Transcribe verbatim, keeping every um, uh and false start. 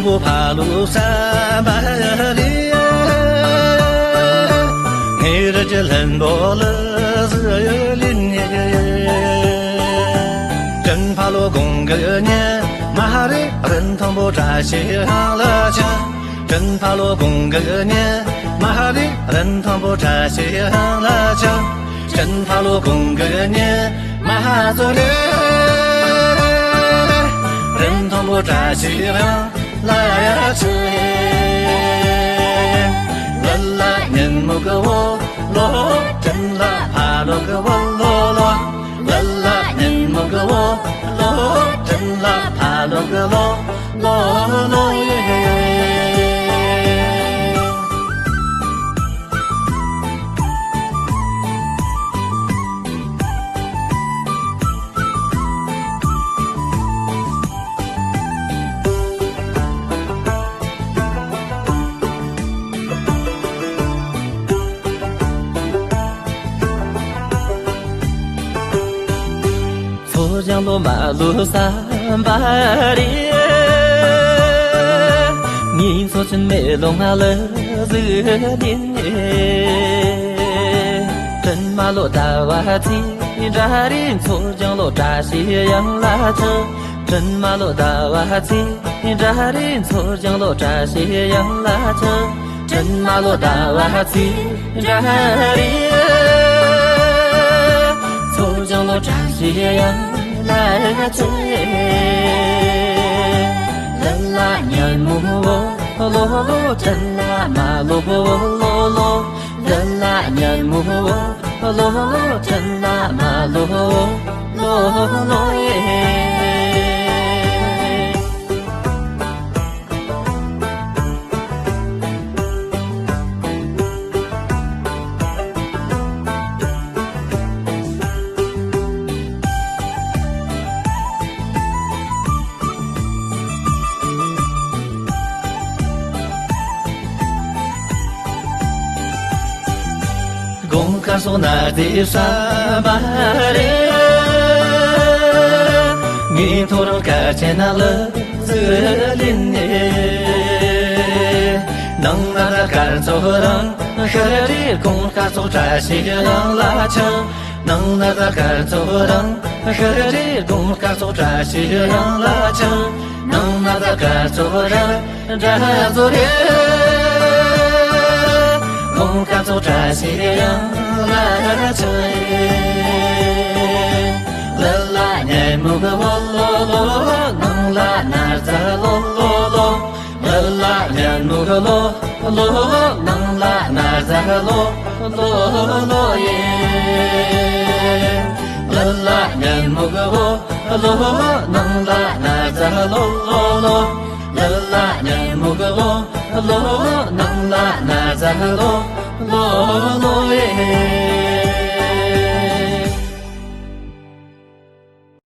ཕ་ལུ་ས་མ་རི། ངེ་ར་ཅི་ལན་པོ་ལ་ཟི་ལིན་ནི། ཅན་ཕ་ལོ་གོང་གི་ཉེ་མ་རི་རིན་ཐང་པོ་བཀྲ་ཤིས་ཧང་ལ་ཆ། ཅན་ཕ་ལོ་གོང་གི་ཉེ་མ་རི་རིན་ཐང་པོ་བཀྲ་ཤིས་ཧང་ལ་ཆ། ཅན་ཕ་ལོ་གོང་གི་ཉེ་མ་ཧ་ཟོ་རེ། རིན་ཐང་པོ་བཀྲ་ཤིས་ཧང་ལ་ཡ་ཆེ། ལ་ལ་ཉིན་མོ་གི་བོ་ལོ། ཅན་ལ་ཕ་ལོ་གི་བོ་ལོ་ལོ། ལ་ལ་ཉིན་མོ་གི་བོ་ལོ། ཅན་ལ་ཕ་ལོ་གི་ལོ་ལོ་ལོ་ཡེ། ཚོ་ལྗང་ལོ་མ་ལོ་བསམ་པ་རེད། ངའི་ཚོ་ཆེན་མེ་ལོང་ང་ལ་ཟི་ལིན་ནས། ཀྲན་མ་ལོ་ཟླ་བ་ཚེས་འདྲ་རེད། ཚོ་ལྗང་ལོ་བཀྲ་ཤིས་ཡང་ལ་ཆུ། ཀྲན་མ་ལོ་ཟླ་བ་ཚེས་འདྲ་རེད། ཚོ་ལྗང་ལོ་བཀྲ་ཤིས་ཡང་ལ་ཆུ། ཀྲན་མ་ལོ་ཟླ་བ་ཚེས་འདྲ་རེད། ཚོ་ལྗང་ལོ་བཀྲ་ཤིས་ཡང་ལ་ཆུ། ལ་ལ་ཉལ་མོ་བོ་ལོ་ལོ། ཀྲན་ལ་མ་ལོ་བོ་ལོ་ལོ། ལ་ལ་ཉལ་མོ་བོ་ལོ་ལོ། ཀྲན་ལ་མ་ལོ་བོ་ལོ་ལོ་ཡེ། དགོང་དཀར་སོགས་ན་དེ་བསམ་པ་རེད། ངའི་ཐོ་རངས་ཁ་ཆེ་ན་ལ་ཟི་ལིན་ནས། ནང་ན་ད་དཀར་ཚོགས་རང་ཤར་རེ། དགོང་དཀར་སོགས་བཀྲ་ཤིས་རང་ལ་ཆང་། ནང་ན་ད་དཀར་ཚོགས་རང་ཤར་རེ། དགོང་དཀར་སོགས་བཀྲ་ཤིས་རང་ལ་ཆང་། ནང་ན་ད་དཀར་ཚོགས་རང་འདྲ་བཟོ་རེ། དགོང་དཀར་སོགས་བཀྲ་ཤིས་རང་ལ་ཆང་། ལ་ལ་ཉལ་མོ་གི་བོ་ལོ་ལོ། ནང་ལ་ན་རྫ་ལོ་ལོ་ལོ། ལ་ལ་ཉལ་མོ་གི་ལོ་ལོ། ནང་ལ་ན་རྫ་ལོ་ལོ་ལོ་ཡེ། ལ་ལ་ཉལ་མོ་གི་ལོ་ལོ། ནང་ལ་ན་རྫ་ལོ་ལོ་ལོ། ལ་ལ་ཉལ་མོ་གི་ལོ་ལོ། ནང་ལ་ན་རྫ་ལོ་ལོ་ལོ།